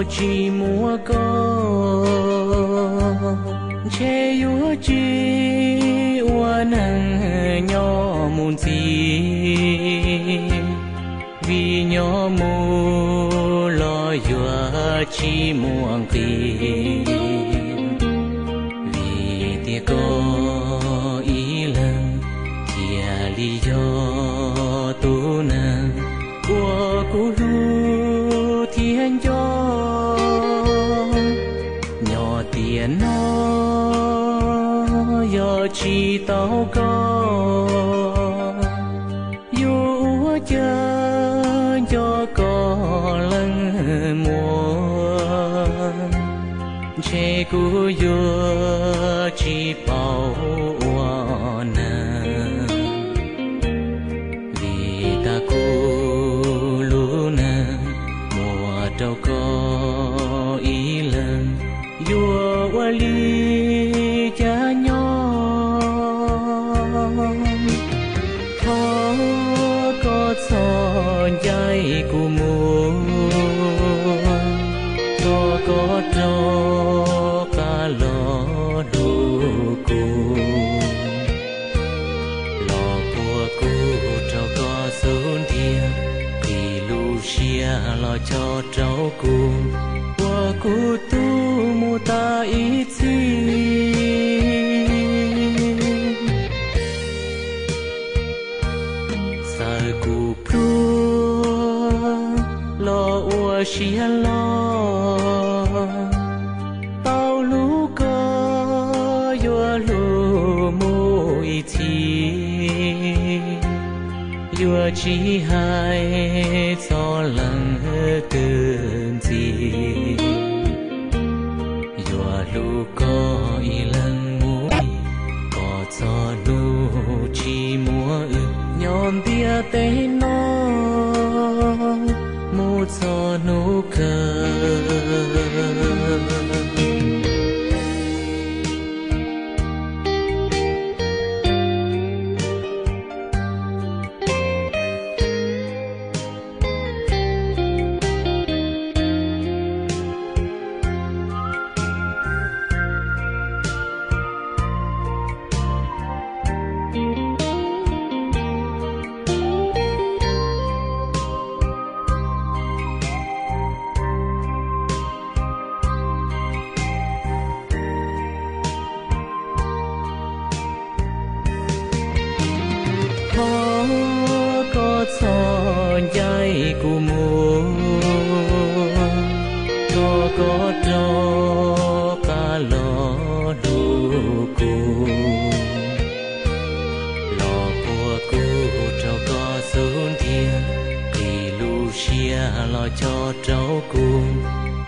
tsis muaj koj, ntshe yuav tsis ua neeg nyob mus ntxiv. Vim nyob mus los yuav tsis muaj nqis, vim tias koj ib leeg thiaj li yog tus neeg uas kuv hlub thiab nco. Nyob tiam no yog tsis tau koj, yuav ua cas nco koj leej muag, ntshe kuv yuav tsis paub ua neeg. Vim tas kuv lub neej muaj rau koj ib leeg, yuav ua li cas nyob. Thov koj txhob ncaim kuv mus, thov koj rov qab los hlub kuv, los puag kuv rau koj xub ntiag, qhib lub siab los cho rau kuv, ua kuv tub mus tas ib txhis. Txawm kuv pluag los ua siab loj, tau hlub koj yuav hlub mus ib txhis, yuav tsis hais txog leej twg ntxiv. Yuav hlub koj ib leeg mus li, kom txog hnub tsis muaj wb, nyob ntiaj teb no mus txog hnub kawg. Thov koj txhob ncaim kuv mus, thov koj rov qab los hlub kuv, los puag kuv rau koj xub ntiag, qhib lub siab los cho rau kuv,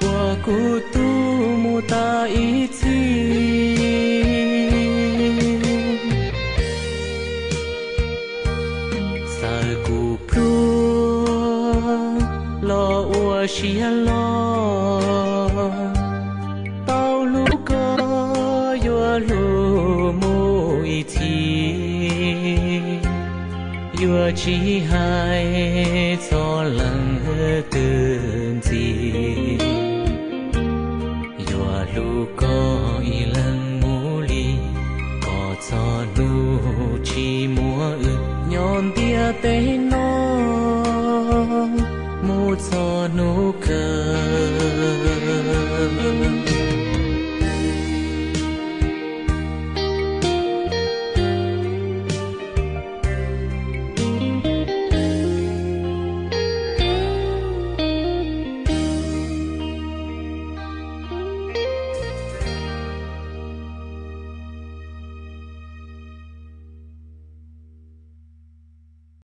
ua kuv tub mus tas ib txhis. Txawm kuv pluag los ua siab loj, tau hlub koj yuav hlub mus ib txhis, yuav tsis hais txog leej twg ntxiv. Yuav hlub koj ib leeg mus li, kom txog hnub tsis muaj wb, nyob ntiaj teb no mus txog hnub kawg.